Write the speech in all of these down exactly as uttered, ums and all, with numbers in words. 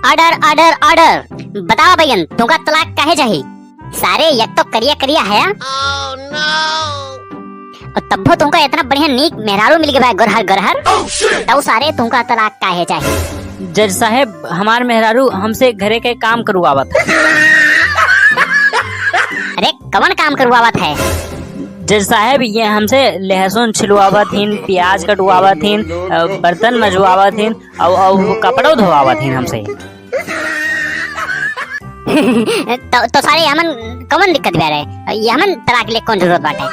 Order, order, order। बतावा भैयन, तुमका तलाक काहे चाही? सारे, एक तो करिया करिया है, और तब्बो तुमका इतना बढ़िया नीक मेहरारू मिल गवा है, गोरहर गोरहर। तब सारे, तुमका तलाक काहे चाही? जज साहेब, हमार मेहरारू हमसे घरे के काम करवावत है। अरे, कवन काम करवावत है? जज साहेब, ये हमसे लहसुन छिलवावत हिन, प्याज कटवावत हिन, अ, बर्तन मजवावत हिन, अउ, अउ कपड़ो धोवावत हिन हमसे। तो, तो सारे हमन कवन दिक्कत बा रे? ये हमन तलाक ले कौन जरूरत बाटे?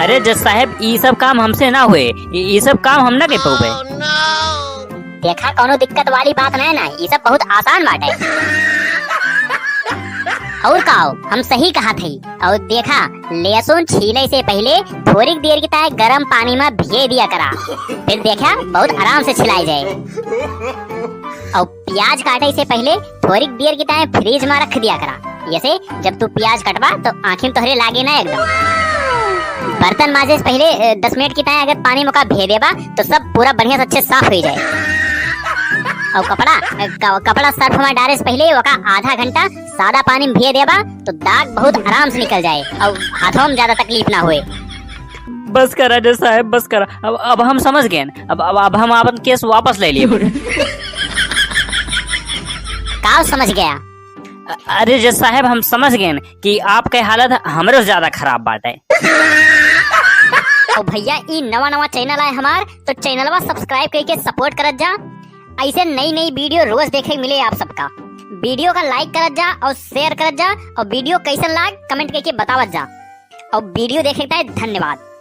अरे जज साहेब, ई सब काम हमसे ना होए, ई, ई सब काम हम ना कर पाउबे। देखा, कौनो दिक्कत वाली बात नहीं ना, ई सब बहुत आसान बाटे। और का हो, हम सही कहा थे। और देखा, लहसुन छीले से पहले थोड़ी देर की ताए गरम पानी में भिगे दिया करा, फिर देखा बहुत आराम से छिलाई जाए। और प्याज काटे से पहले थोड़ी देर की ताए फ्रिज में रख दिया करा, जैसे जब तू प्याज कटबा तो आँखिन तोहरे लागे ना एकदम। बर्तन माजे से पहले, अ, दस मिनट की ताए अगर पानी में ओका भिगे देबा तो सब पूरा बढ़िया से अच्छे साफ हो जाए। और कपड़ा, अ, क-, कपड़ा सर्फ में डाले से पहले ओका आधा घंटा सादा पानी में भिगे देबा तो दाग बहुत आराम से निकल जाए और हाथों में ज्यादा तकलीफ ना होए। बस करा जज साहेब, बस करा। अब, अब हम समझ गए। अब, अब, अब हम आपन केस वापस ले लिए। का समझ गया? अ-, अरे जज साहेब, हम समझ गए कि आपके हालत हमरे से ज्यादा खराब बाटे। ओ भैया, ई नवा नवा चैनल आए हमार, तो चैनलवा सब्सक्राइब करके सपोर्ट करत जा। ऐसे नई नई वीडियो रोज देखे मिले आप सबका। वीडियो का लाइक करत जा और शेयर करत जा, और वीडियो कैसन लाग कमेंट करके बतावत जा। और वीडियो देखे के धन्यवाद।